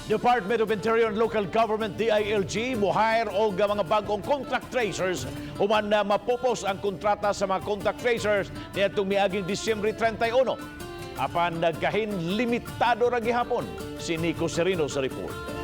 Department of Interior and Local Government, DILG, mo-hire og mga bag-ong contact tracers human na mapupos ang kontrata sa mga contact tracers niadtong miaging Disyembre 31. Apan nagkahin limitado ra gihapon. Si Nico Serino sa report.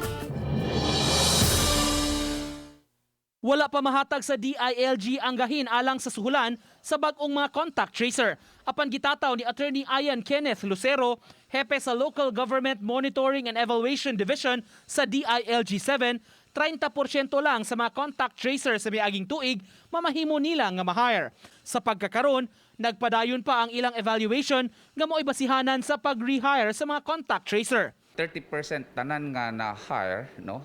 Wala pa mahatag sa DILG ang gahin alang sa suhulan sa bag-ong mga contact tracer. Apan gitataw ni Attorney Ian Kenneth Lucero, hepe sa Local Government Monitoring and Evaluation Division sa DILG 7, 30% lang sa mga contact tracer sa miaging tuig mamahimo nila nga ma-hire. Sa pagkakaron, nagpadayon pa ang ilang evaluation nga mo'y basihanan sa pag-rehire sa mga contact tracer. 30% tanan nga na hire, no,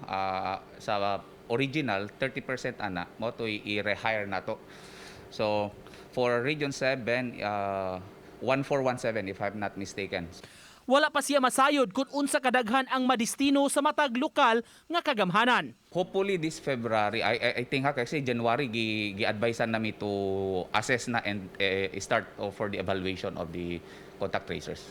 sa original 30% ana mo to i-rehire nato. So for Region 7, 1417 if I'm not mistaken. Wala pa siya masayod kung unsa kadaghan ang madistino sa matag lokal nga kagamhanan. Hopefully this February, I think ha, kasi January gi-advisean nami to assess na and start for the evaluation of the contact tracers.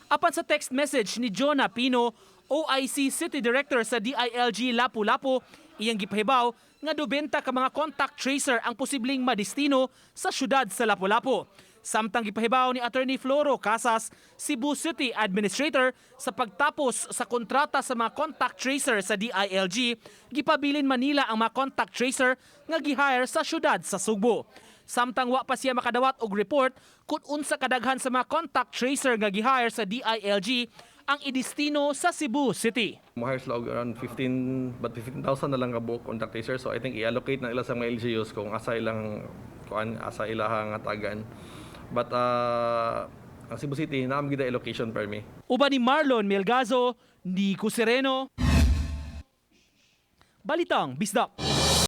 Apan sa text message ni Jonah Pino, OIC City Director sa DILG Lapu-Lapu, iyang gipahibaw nga 90 ka mga contact tracer ang posibleng madistino sa syudad sa Lapu-Lapu. Samtang gipahibaw ni Attorney Floro Casas, Cebu City Administrator, sa pagtapos sa kontrata sa mga contact tracer sa DILG, gipabilin Manila ang mga contact tracer nga gihire sa syudad sa Sugbo. Samtang wa pa siya makadawat og report kung unsa kadaghan sa mga contact tracer nga gihire sa DILG ang idestino sa Cebu City. Mo-hire sila og around 15, but 15,000 na lang ka buok contact tracer. So I think i-allocate na nila sa mga LGUs kung asa ilang kuan, asa ilaha nga tagan. But ang Cebu City naa gid allocation permi. Uban ni Marlon Melgazo, Nico Sereno. Balitang Bisdak.